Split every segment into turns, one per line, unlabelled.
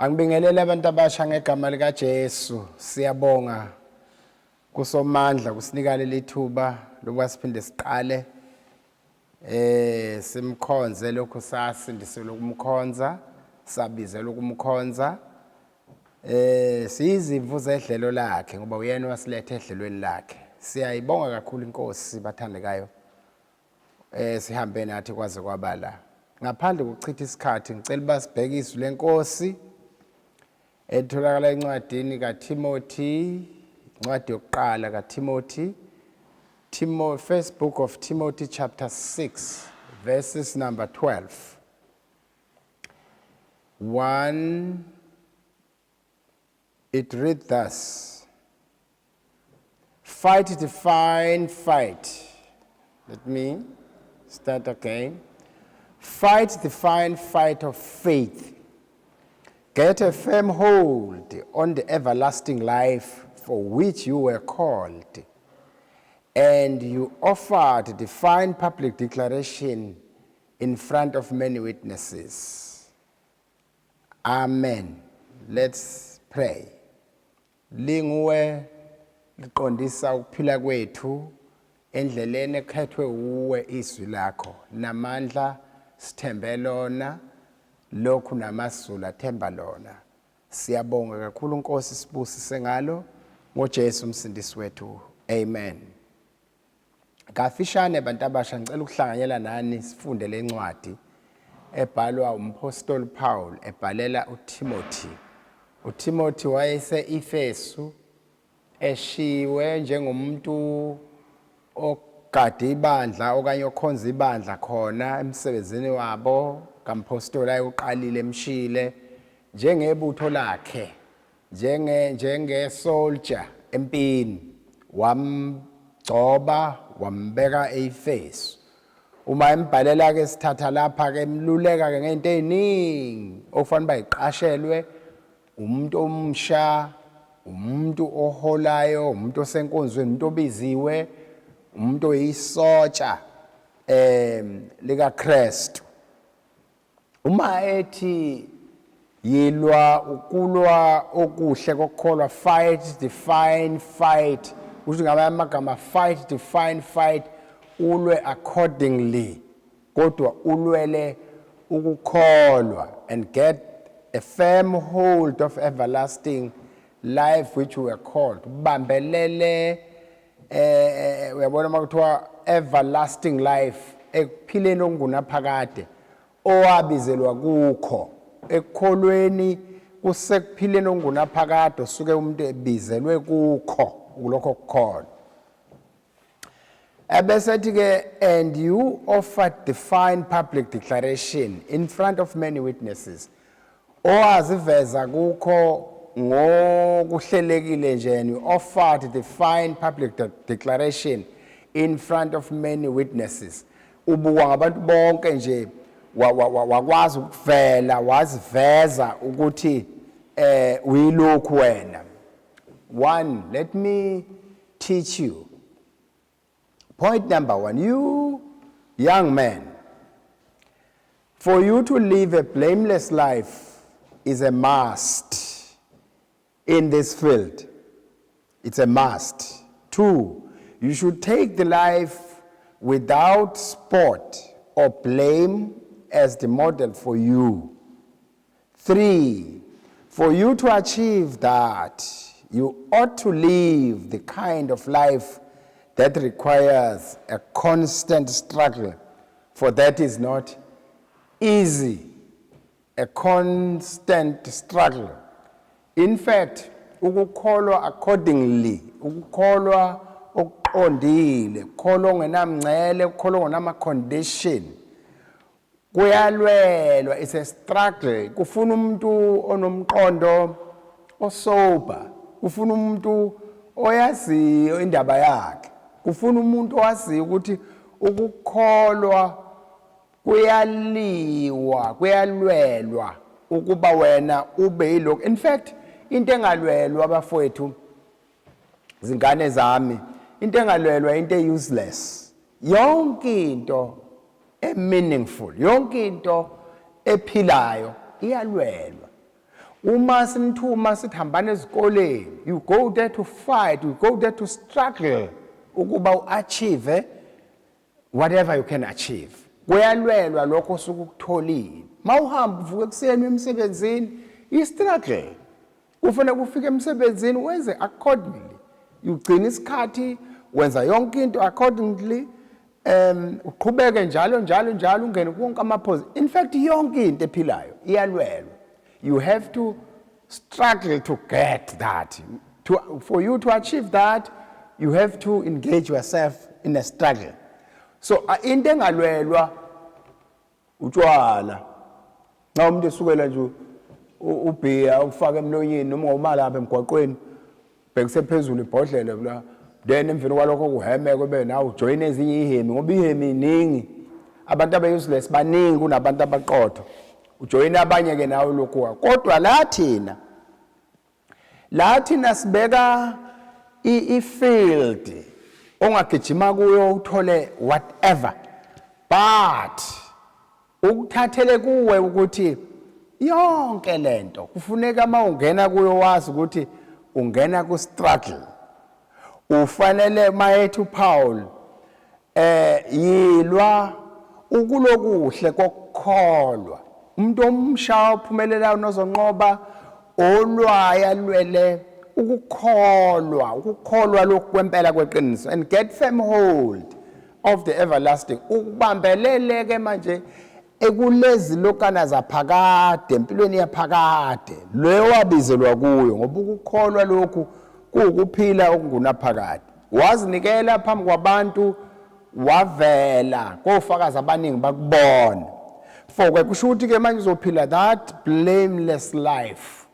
Angibingelele abantu abasha ngegama likaJesu. Siyabonga kuSomandla kusinika leli thuba lokuba siphinde siqale simkhonze lokhu sasindiselwe ukumkhonza, sabizelwe ukumkhonza. Siyizimvu zedlelo lakhe ngoba uyena owasiletha edlelweni lakhe. Siyayibonga kakhulu iNkosi bathandekayo. Sihambe nathi kwaze kwaba la. Ngaphandle kokuchitha isikhathi ngicela uba sibheke izwi lenkosi etholakala encwadini kaTimothy, incwadi yokuqala kaTimothy, Timo, first book of Timothy chapter 6 verses number 12. 1. It reads thus: Fight the fine fight. Let me start again. Fight the fine fight of faith. Get a firm hold on the everlasting life for which you were called, and you offered the fine public declaration in front of many witnesses. Amen. Let's pray. Linguwe liqondisa ukuphila kwethu endleleni ekhethwe uwe izwi lakho namandla sithembe lona lokhu namaZulu athemba lona. Siyabonga kakhulu Nkosi, sibusise ngalo ngoJesu umsindisi wethu. Amen. Kafishane bantu abasha, ngicela ukuhlanganyela nani sifunde lencwadi ebhalwa umphostoli Paul ebhalela uTimothy. UTimothy wayese-Efesu eshiwe njengomuntu ogada ibandla okanye okhonza ibandla khona emsebenzini wabo kamphostoli ayewuqalile emshile njengebutho lakhe, njenge soldier empini, wamgcoba wambeka eYefesu. Uma embhalela ke sithatha lapha ke emluleka ke ngento eziningi okufanele bayiqashelwe umuntu omusha, umuntu oholayo, umuntu osenkonzweni, umuntu obiziwe, umuntu oyisotsha likaKristu. Uma ethi yilwa ukulwa okuhle kokukholwa, fight the fine fight, kusho ngamanye amagama fight the fine fight, ulwe accordingly, kodwa ulwele ukukholwa, and get a firm hold of everlasting life which we were called. Bambelele, uyabona uma kuthiwa everlasting life, ekuphileni okungunaphakade owabizelwa kukho, ekukholweni kusekuphileni okungunaphakade osuke umuntu ebizelwe kukho, kulokho kukhona. Ebese ethi ke, and you offered the fine public declaration in front of many witnesses. Owaziveza kukho ngokuhlelekile nje, and you offered the fine public declaration in front of many witnesses. Ubukwa ngabantu bonke nje, wakwazi ukuvela, waziveza ukuthi uyilokhu wena. One, let me teach you. Point number 1, you young man, for you to live a blameless life is a must in this field. It's a must. 2, you should take the life without spot or blame as the model for you. 3, for you to achieve that, you ought to live the kind of life that requires a constant struggle, for that is not easy. A constant struggle. In fact, ukukholwa accordingly, ukukholwa okuqondile, ukukholwa okungenamngcele, ukukholwa okungenama-condition, kuyalwelwa, it's a struggle. Kufuna umuntu onomqondo osober, kufuna umuntu oyaziyo indaba yakhe, kufuna umuntu owaziyo ukuthi ukukholwa kuyaliwa, kuyalwelwa ukuba wena ube yilokhu. In fact, into engalwelwa bafowethu, zingane zami, into engalwelwa into e-useless. Yonke into e-meaningful, yonke into ephilayo iyalwelwa. Uma sinithuma sithi hambani ezikoleni, you go there to fight, you go there to struggle ukuba u-achieve whatever you can achieve. Kuyalwelwa lokho osuke ukutholile. Mawuhamba uvuka ekuseni emsebenzini, i-struggle. Kufanele ufike emsebenzini wenze accordingly, ugcina isikhathi, wenza yonke into accordingly, uqhubeke njalo njalo njalo, ungene konke amaphozi. In fact, yonke into ephilayo iyalwelwa. You have to struggle to get that. For you to achieve that, you have to engage yourself in a struggle. So into engalwelwa utshwala. Nxa umuntu esukela nje ubhiya ufaka emlonyeni noma ngoma lapha emgwaqweni, bhekise phezulu ibhodlela la, then emveni kwalokho kuheme kube nawe ujoyine ezinye ihemi, ngoba ihemi iningi, abantu abe-useless baningi kunabantu abaqotho, ujoyine abanye ke nawe lokhu. Kodwa la thina sibeka i-field ongagijima kuyo uthole whatever, but ukuthathele kuwe ukuthi yonke lento kufuneka uma ungena kuyo wazi ukuthi ungena ku struggle. Ufanele mayethi uPaul yilwa ukulokuhle kokukholwa. Umuntu omusha ophumelelayo nozonqoba olwaya lwele ukukholwa, ukukholwa lokhu kwempela kweqiniso, and get firm hold of the everlasting, ukubambelele ke manje ekulezi lokana zaphakade, empilweni yaphakade leyo wabizelwa kuyo, ngoba ukukholwa lokhu kuwukuphila okungunaphakade. Wazinikela phambi kwabantu, wavela kofakazi abaningi bakubona. For ke kusho ukuthi ke manje uzophila that blameless life,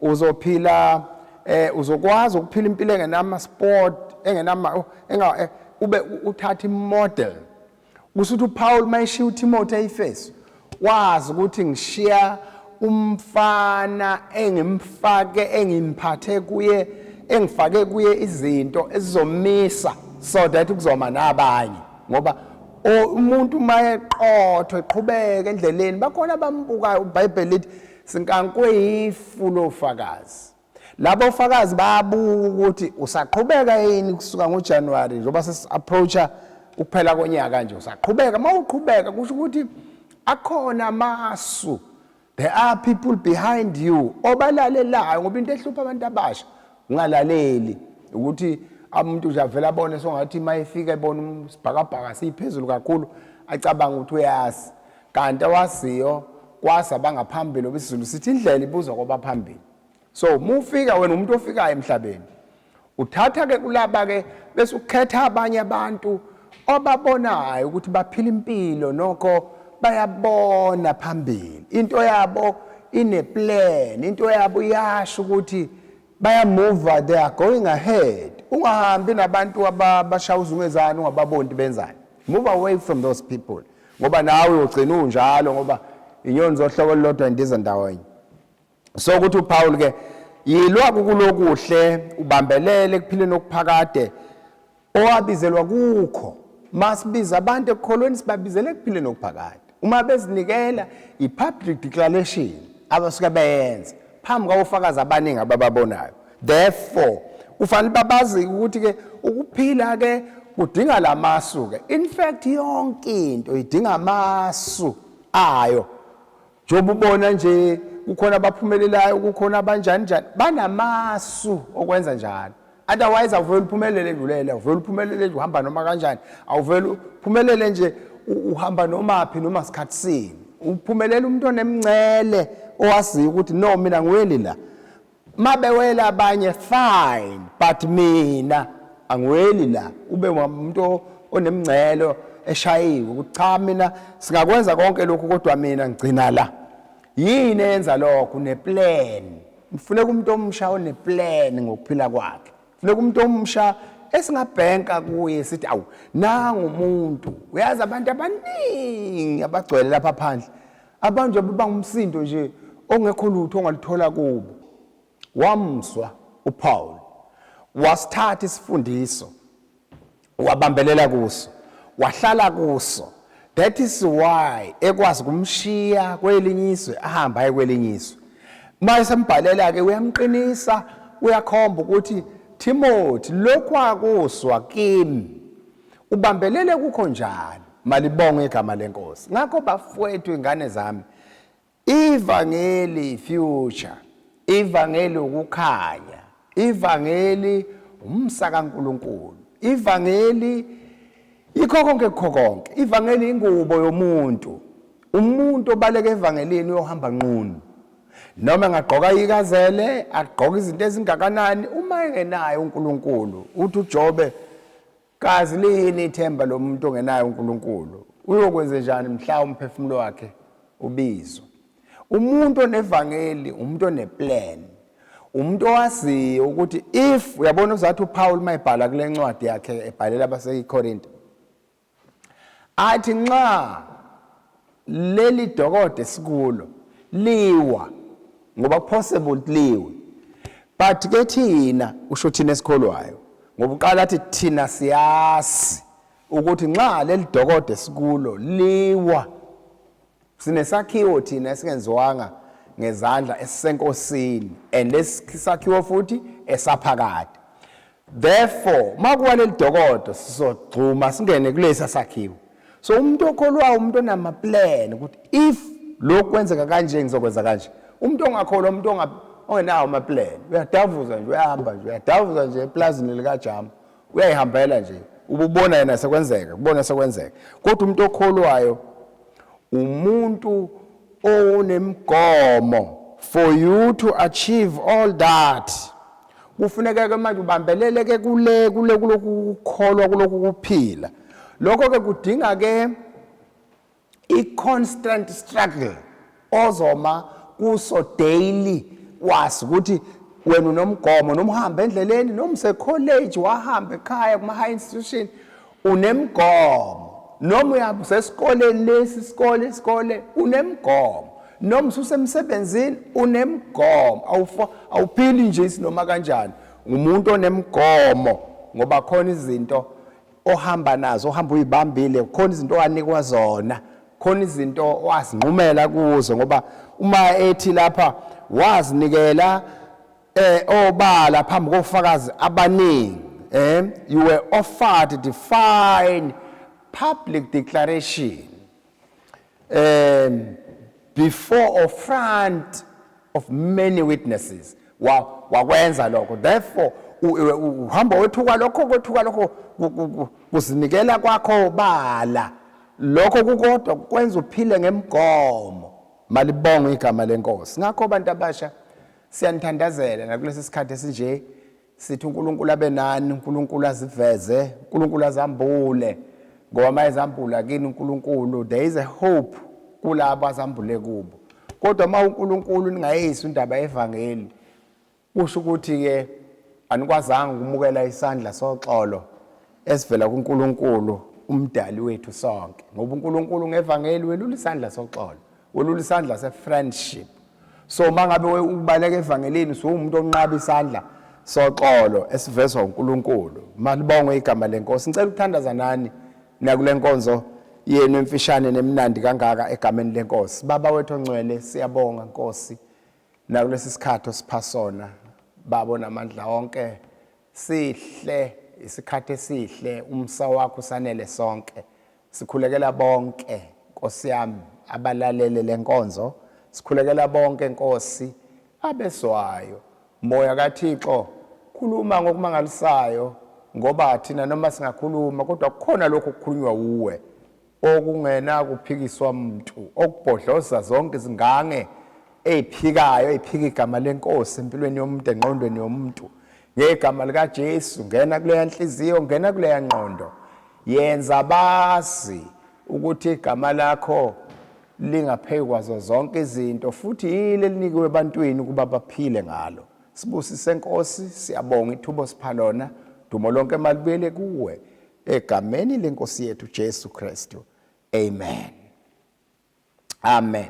uzophila uzokwazi ukuphila impilo engenama spot, engenama oh, enga ube uthatha imodel. Kusho ukuthi uPaul mayishiya uTimothy eEfesu, wazi ukuthi ngishiya umfana engimfake, engimphathe kuye, engifake kuye izinto ezizomisa so that kuzoma nabanye, ngoba umuntu uma eqotho eqhubeka endleleni, bakhona abambukayo. IBhayibheli lithi sinkankwe ifu lofakazi. Labo fakazi bayabuka ukuthi usaqhubeka yini kusuka ngoJanuary, njengoba sesi-approacha ukuphela konyaka nje, usaqhubeka. Uma uqhubeka kusho ukuthi akhona amasu, there are people behind you obalalelayo, ngoba into ehlupha abantu abasha ungalaleli, ukuthi umuntu nje avele abone songathi uma efika ebona isibhakabhaka siphezulu kakhulu, acabanga ukuthi uyazi, kanti awaziyo kwazi abangaphambili, ngoba isiZulu sithi indlela ibuzwa kwabaphambili. So mufika wena umuntu ofikayo emhlabeni, uthatha ke kulaba ke, bese ukhetha abanye abantu obabonayo ukuthi baphila impilo, nokho bayabona phambili, into yabo ine-plan, into yabo iyasho ukuthi bayamuva, they are going ahead. Ungahambi nabantu abashaya uzungezane, ungababoni benzani. Move away from those people, ngoba nawe ugcina unjalo, ngoba inyoni zohlobo olulodwa indiza ndawonye. So ukuthi uPaul ke, yilwa kukulokuhle, ubambelele ekuphileni okuphakade owabizelwa kukho. Masibiza abantu ekukholweni, sibabizele ekuphileni okuphakade. Uma bezinikela, i-public declaration abasuke beyenza phambi kwabofakazi abaningi abababonayo. Therefore kufanele babazi ukuthi ke ukuphila ke kudinga lamasu ke. In fact, yonke into idinga amasu ayo. Njengoba ubona nje kukhona abaphumelelayo, kukhona abanjani njani, banamasu okwenza njalo. Otherwise awuvele uphumelele nje ulele, awuvele uphumelele nje uhamba noma kanjani, awuvele uphumelele nje uhamba nomaphi noma sikhathi sini. Uphumelela umuntu onemncele, owaziyo ukuthi no, mina ngiweli la. Mabewela abanye, fine, but mina angiweli la. Ube umuntu onemncelo eshayiwe ukuthi cha, mina singakwenza konke lokhu, kodwa mina ngigcina la. Yini eyenza lokho? Uneplan. Kufuneka umuntu omusha oneplan ngokuphila kwakhe. Funeka umuntu omusha esingabhenka kuye sithi, awu, nangu umuntu. Uyazi, abantu abaningi abagcwele lapha phandle, abantu nje bangumsindo nje ongekho lutho ongaluthola kubo. Wamzwa uPaul, wasithatha isifundiso, wabambelela kuso, wahlala kuso. That is why ekwazi kumshiya kwelinye izwe, ahamba aye kwelinye izwe. Uma esembhalela ke uyamqinisa, uyakhomba ukuthi Timothy, lokhu akuswa kimi ubambelele kukho njalo. Malibongwe igama lenkosi. Ngakho bafowethu, ingane zami, ivangeli future, ivangeli ukukhanya, ivangeli umsa kaNkuluNkulu, ivangeli yikho konke, kukho konke. Ivangeli ingubo yomuntu. Umuntu obaleka evangelini uyohamba nqunu, noma engagqoka ikazele, agqoka izinto ezingakanani, uma engenayo uNkulunkulu. Uthi uJobe, kazi liyini ithemba lomuntu ongenayo uNkulunkulu? Uyokwenze njani mhla umphefumulo wakhe ubizwa? Umuntu onevangeli umuntu oneplan, umuntu owaziyo ukuthi if uyabona uzathi uPaul mayibhala kule ncwadi yakhe ebhalela abaseKorinte, athi nxa leli dokode sikulo liwa, ngoba possible liwe, but ke thina, usho thina esikholwayo, ngoba uqala athi thina siyazi ukuthi nxa leli dokode sikulo liwa, sinesakhiwo thina esingenziwanga ngezandla, esisenkosini, and lesi sakhiwo futhi esaphakade. Therefore makuwa leli dokodo, sizogxuma singene kulesa sakhiwo. So umuntu okholwayo umuntu onama-plan ukuthi if lokhu kwenzeka kanje, ngizokwenza kanje. Umuntu ongakholwa, umuntu ongenawo ama-plan, uyadavuza nje, uyahamba nje, uyadavuza nje eplazini likajama, uyayihambela nje, ububona yena sekwenzeka, kubona sekwenzeka. Kodwa umuntu okholwayo umuntu onemgomo. For you to achieve all that, kufuneka ke manje ubambelele ke kule kulokhu kukholwa, kulokhu kuphila. Lokho ke kudinga ke i-constant struggle ozoma kuso daily, wazi ukuthi wena unomgomo, noma uhamba endleleni, noma use-college, wahamba ekhaya kuma-high institution, unemgomo, noma uyasesikoleni lesi isikole isikole, unemgomo, noma ususemsebenzini, unemgomo. Awuphili nje isinoma kanjani. Umuntu onemgomo, ngoba khona izinto ohamba nazo, ohamba uyibambile, khona izinto owanikwa zona, khona izinto owazinqumela kuzo, ngoba uma ethi lapha wazinikela obala phambi kofakazi abaningi, you were offered the fine public declaration before or front of many witnesses. Wakwenza lokho. Therefore uhamba wethuka lokho, kwethuka lokho kuzinikela kwakho bala, lokho kukodwa kwenza uphile ngemgomo. Malibongwe igama lenkosi. Ngakho abantu abasha, siyanithandazela nakulesi sikhathi esinje, sithi uNkulunkulu abe nani, uNkulunkulu aziveze, uNkulunkulu azambule, ngoba mayezambula kini uNkulunkulu, there is a hope kulabo azambule kubo. Kodwa uma uNkulunkulu ningayisi indaba yevangeli, kusho ukuthi ke anikwazanga ukumukela isandla soxolo esivela kuNkulunkulu umdali wethu sonke, ngoba uNkulunkulu ngevangeli welula isandla soxolo, welula isandla se-friendship. So mangabe ubaleka evangelini, usuwumuntu onqaba isandla soxolo esivezwa uNkulunkulu. Malibongwe igama lenkosi. Ngicela ukuthandaza nani nakule nkonzo yenu emfishane nemnandi kangaka egameni lenkosi. Baba wethu ongcwele, siyabonga Nkosi nakulesi sikhathi osipha sona, Baba namandla onke. Sihle isikhathi esihle, umsa wakho usanele sonke. Sikhulekela bonke, Nkosi yami, abalalele lenkonzo. Sikhulekela bonke, Nkosi, abezwayo. Moya kaThixo, khuluma ngokumangalisayo, ngoba thina noma singakhuluma, kodwa kukhona lokho okukhulunywa uwe okungena kuphikiswa muntu, okubhodloza zonke izingange eziphikayo, eziphika igama lenkosi empilweni yomuntu, engqondweni yomuntu. Ngegama likaJesu, ngena kuleya nhliziyo, ngena kuleya ngqondo, yenza bazi ukuthi igama lakho lingaphezu kwazo zonke izinto, futhi yile elinikiwe ebantwini ukuba baphile ngalo. Sibusise Nkosi, siyabonga ithuba osipha lona. Dumo lonke malibuyele kuwe, egameni lenkosi yethu Jesu Kristu, amen, amen.